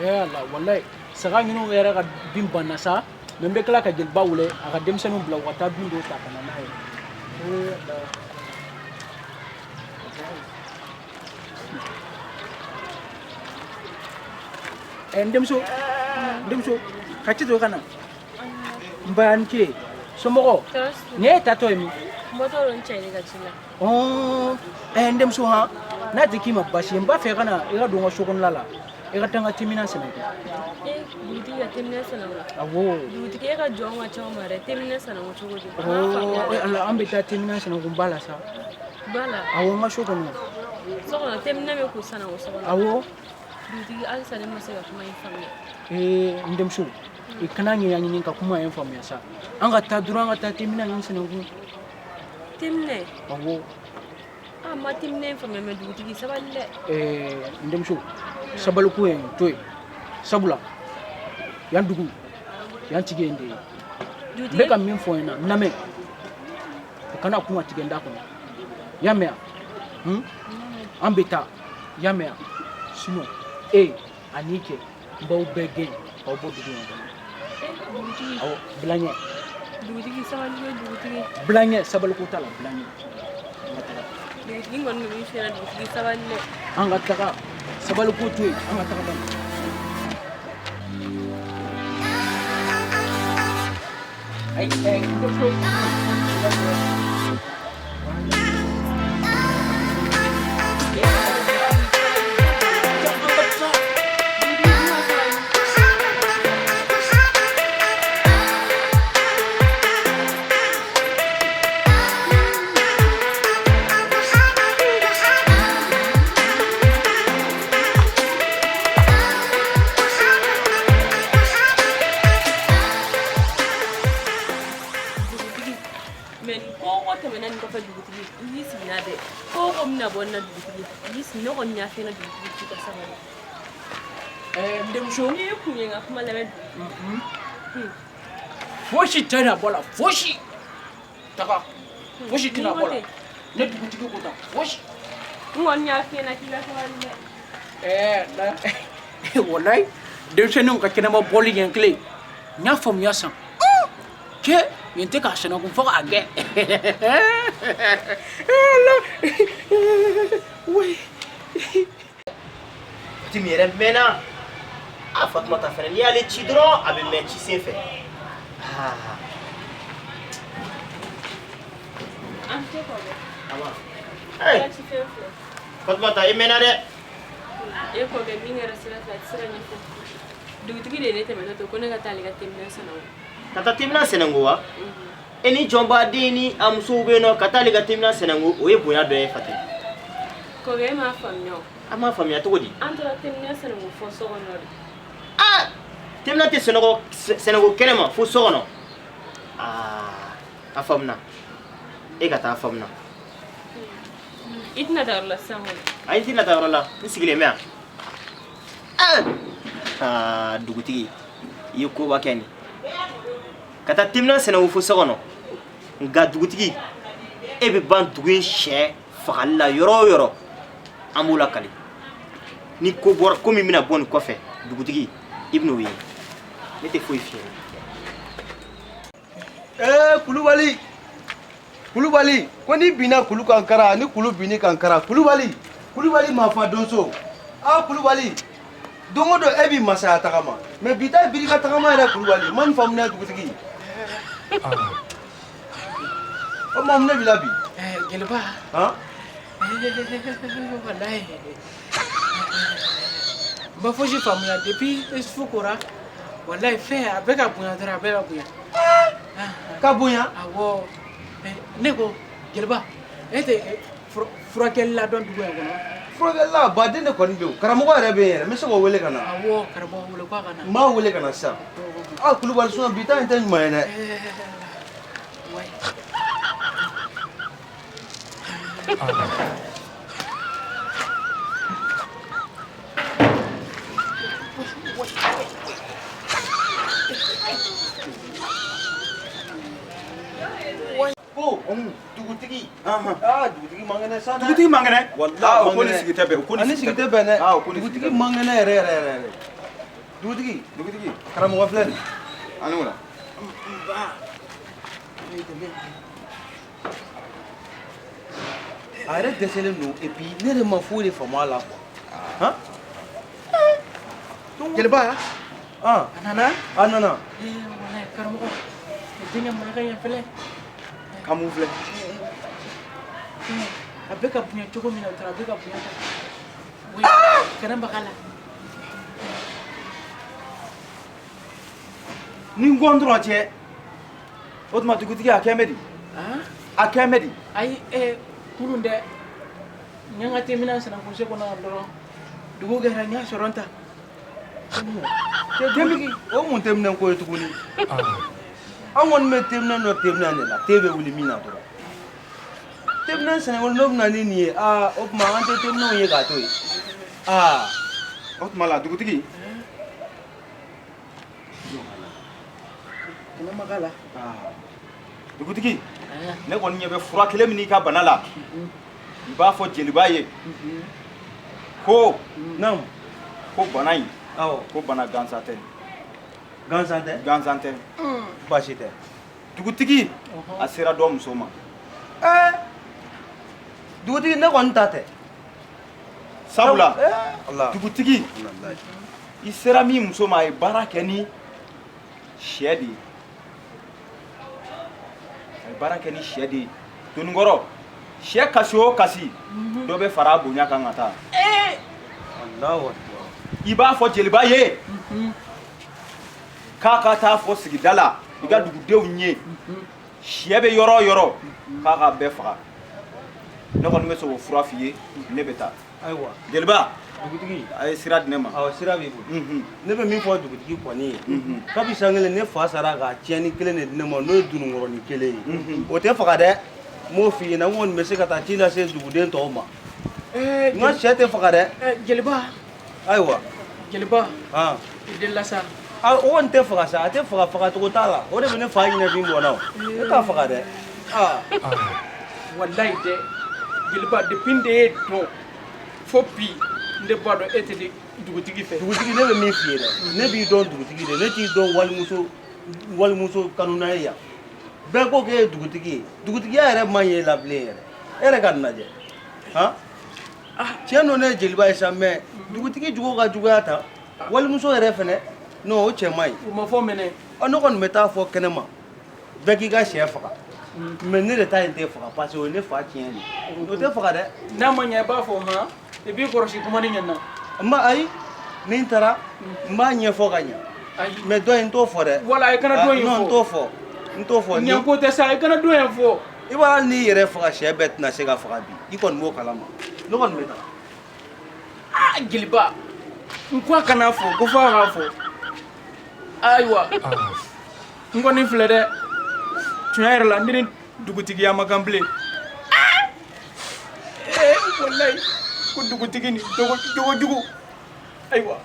Eh Ala, walayi saga ninnu yɛrɛ ka bin banna sa, mais n bɛ tila ka jeliba wele a ka denmisɛnninw bila u ka taa bin dɔw ta ka na n'a ye. Eh Ala. Eh, n denmuso, n denmuso, ka ci to i ka na. Nba, ni ce. Somɔgɔw? Nin ye taatɔ ye min? N bɔtɔ don n cɛ de ka ci la. Ɔn, ɛ n denmuso han, n'a tɛ k'i ma baasi ye, n b'a fɛ i ka na i ka don n ka so kɔnɔna la, i ka taa n ka teminɛ sɛnɛ. E dugutigi, ka teminɛ sɛnɛ o? Awɔ. Dugutigi, e ka jɔn ka ca o ma dɛ. Teminɛ sɛnɛ o cogo di? Ɔ Ala, an bɛ taa teminɛ sɛnɛ ba la sa. Ba la? Awɔ, n ka so kɔnɔ. So kɔnɔ, teminɛ bɛ ko sɛnɛ o so kɔnɔ? Awɔ. Dugutigi, halisa ne ma se ka kuma in faamuya. Ee, n denmuso, i kana ɲɛɲini ka kuma in faamuya sa. An ka taa dɔrɔn, an ka taa teminɛ in sɛnɛkun. Teminɛ? Awɔ. A ma teminɛ in faamuya, mais dugutigi, sabali dɛ. Ee, n denmuso, sabali ko in to yen, sabula yan dugu yan tigi ye n de ye. N bɛ ka min fɔ n ɲɛna, n lamɛn, o kana kuma tigɛ n da kɔnɔ, i y'a mɛn wa? An bɛ taa, i y'a mɛn wa? Sinon e ani cɛ, n b'aw bɛɛ gɛn k'aw bɔ dugu in kɔnɔ. Awɔ, bila ɲɛ. Dugutigi, sabali bɛ, dugutigi. Bila ɲɛ, sabali ko t'a la, bila ɲɛ, an ka taga. Dugutigi kɔni bɛ min f'i ɲɛna, dugutigi, sabali dɛ. An ka taga, sabali ko to yen, an ka taga bani. Ayi, ɛ n denmuso. Dugutigi, mais nin ko o ko tɛmɛna nin kɔfɛ, dugutigi, i y'i sigi n'a bɛɛ. Ko o ko bɛna bɔ nin na, dugutigi, i y'i sigi. Ne kɔni y'a f'i ɲɛna, dugutigi, k'i ka sabali. Ɛɛ, n denmuso. N'i kun ye n ka kuma lamɛn, dugutigi. Fosi tɛna bɔ la, fosi. Taga, fosi tɛna bɔ la. Ne dugutigi ko tan, fosi. N kɔni y'a f'i ɲɛna k'i ka sabali dɛ. Ɛɛ la, walayi, denmisɛnninw ka kɛnɛma bɔli ɲɛ kelen, n y'a faamuya san cɛ yen tɛ k'a sɛnɛkun fo k'a gɛn. Fatimi yɛrɛ mɛnna a. Fatumata fɛnɛ, n'i y'ale ci dɔrɔn, a bɛ mɛn ci sen fɛ. An tɛ kɔkɛ. Hey. Ci fɛn filɛ. Fatumata, e mɛnna dɛ. E kɔkɛ, min kɛra sira fɛ, a tɛ se ka ɲɛfɔ. Dugutigi de ye ne tɛmɛtɔ to ko ne ka taa ale ka teminɛ sɛnɛ o. Ka taa temina sɛnɛnko wa? E ni jɔnbaden ni a musow bɛ yen nɔ, ka taa ale ka temina sɛnɛnko, o ye bonya dɔ ye, Fati. Kɔkɛ, e m'a faamuya o. A m'a faamuya cogo di? An taara teminɛ sɛnɛko fɔ so kɔnɔ de. Aa, temina tɛ sɛnɛkɔ sɛnɛko kɛnɛ ma fo so kɔnɔ. Aa, a faamuna, e ka taa, a faamuna. I tɛna taa yɔrɔ la sisan kɔni? Ayi, n tɛna taa yɔrɔ la, n sigilen bɛ yan. Aa, dugutigi, i ye koba kɛ nin, ka taa temina sɛnɛko fo so kɔnɔ. Nka dugutigi, e bɛ ban dugu in sɛ fagali la yɔrɔ o yɔrɔ, an b'o lakali. Ni ko bɔra, ko min bɛna bɔ nin kɔfɛ, dugutigi, i bɛn'o ye. Ne tɛ foyi f'i ɲɛna. Ee Kulubali, Kulubali, ko ni binna kulu kan kara, ni kulu binni kan kara. Kulubali, Kulubali, maafa donso. Aa Kulubali, don o don e b'i masaya tagama, mais bi ta ye birika tagama yɛrɛ. Kulubali, ma nin faamu dɛ. Dugutigi, o ma mun ne b'i la bi? Jeliba. Han. Walayi, n ma fosi faamuya depuis su kora. Walayi, fɛn a bɛ ka bonya dɔrɔn, a bɛ ka bonya. Ka bonya? Awɔ. Ne ko jeliba, e tɛ furakɛli la dɔn dugu in kɔnɔ? Furakɛlila baden de kɔni bɛ yen, karamɔgɔ yɛrɛ bɛ yen yɛrɛ, n bɛ se k'o wele ka na. Awɔ, karamɔgɔ wele k'a ka na. N b'a wele ka na sisan. Aa Kulubali, sinon bi ta in tɛ ɲuman ye dɛ. Wayi. Ko dugutigi, aa dugutigi man kɛnɛ sa dɛ. Dugutigi man kɛnɛ? Walahi. Ah, o ko ni sigi tɛ bɛn, o ko ni ani sigi sigi tɛ bɛn dɛ. Ah, o ko ni sigi dugutigi man kɛnɛ yɛrɛ yɛrɛ yɛrɛ. Dugutigi. Dugutigi. Karamɔgɔ filɛ nin. A ni wula. A yɛrɛ dɛsɛlen don et puis ne yɛrɛ ma foyi de faamu a la quoi. Han? Jeliba. A nana. A nana. Walayi karamɔgɔ, denkɛ mankan ye filɛ. Ka mun filɛ? A bɛ ka bonya cogo min na, o taara a bɛ ka bonya tan. Kana baga la. Ni n ko dɔrɔn cɛ. O tuma dugutigi a kɛ bɛ di? A kɛ bɛ di? Ayi, kunun dɛ, n ye n ka teminɛn sanakunse kɔnɔ yan dɔrɔn, dugu kɛra n y'a sɔrɔ n ta. Dugutigi, o mun teminɛn ko ye tuguni? An kɔni bɛ teminɛn dɔ teminɛn de la, te bɛ wuli min na dɔrɔn. Teminɛn sɛnɛkɔli n'o bɛ na ni nin ye, aa o tuma an tɛ teminɛnw ye k'a to yen. Aa. O tuma la dugutigi. Kana maga la. Dugutigi, ne kɔni ɲɛ bɛ fura kelen min n'i ka bana la, i b'a fɔ jeliba ye ko naamu, ko bana in, awɔ, ko bana gansan tɛ. Gansan tɛ? Gansan tɛ. Baasi tɛ. Dugutigi, a sera dɔ muso ma. Dugutigi, ne kɔni ta tɛ. Sabula, dugutigi, i sera min muso ma, a ye baara kɛ ni sɛ de ye. A ye baara kɛ ni sɛ de ye. Doninkɔrɔ, sɛ kasi o kasi, dɔ bɛ fara a bonya kan ka taa. I b'a fɔ jeliba ye k'a ka taa fɔ sigida la, i ka dugudenw ye, sɛ bɛ yɔrɔ o yɔrɔ, k'a ka bɛɛ faga. Ne kɔni bɛ se k'o fura f'i ye, ne bɛ taa. Ayiwa. Jeliba. Dugutigi. A ye sira di ne ma. Awɔ, sira b'i bolo. Ne bɛ min fɔ dugutigi kɔni ye, kabi san kelen ne fa sara ka tiɲɛni kelen de di ne ma, n'o ye dununkɔrɔnin kelen ye. O tɛ faga dɛ, n b'o f'i ɲɛna, n kɔni bɛ se ka taa ci lase duguden tɔw ma. N ka sɛ tɛ faga dɛ. Jeliba. Ayiwa. Jeliba. I delila sa. O kɔni tɛ faga sa, a tɛ faga, fagacogo t'a la. O de bɛ ne fa ɲɛnafin bɔ n na o. Ne t'a faga dɛ. Walayi dɛ, jeliba, depuis n de ye dɔn fo bi, n de b'a dɔn e tɛ dugutigi fɛ. Dugutigi, ne bɛ min f'i ye dɛ, ne b'i dɔn dugutigi de, ne t'i dɔn walimuso kanuna ye yan. Bɛɛ ko k'e ye dugutigi ye, dugutigiya yɛrɛ man ɲɛ e la bilen yɛrɛ. E yɛrɛ ka nin lajɛ. Han? Tiɲɛ don, ne ye jeliba ye sa, mais dugutigi jogo ka juguya ta, walimuso yɛrɛ fɛnɛ, non, o cɛ man ɲi. O ma fɔ mɛnɛ. Ne kɔni bɛ taa fɔ kɛnɛma, bɛɛ k'i ka sɛ faga. Mais ne de ta in tɛ faga parce que o ye ne fa tiɲɛ de ye. O tɛ faga dɛ. N'a ma ɲɛ i b'a fɔ han, i b'i kɔlɔsi kuma ni ɲɛna. N ba ayi, ni n taara n b'a ɲɛfɔ ka ɲɛ. Mais dɔ in n t'o fɔ dɛ. Wala i kana dɔ in fɔ. Non, n t'o fɔ. N t'o fɔ. Ɲɛko tɛ sa, i kana dɔ in fɔ. I b'a hali n'i yɛrɛ faga, sɛ bɛɛ tɛna se ka faga bi. I kɔni b'o kalama. Ne kɔni bɛ taa. Aa jeliba, n ko a kana fɔ, ko f'a k'a fɔ. Ayiwa, n kɔni filɛ dɛ. Tiɲɛ yɛrɛ la, ne ni dugutigiya ma kan bilen. Walayi, ko dugutigi ni jogo jugu. Ayiwa.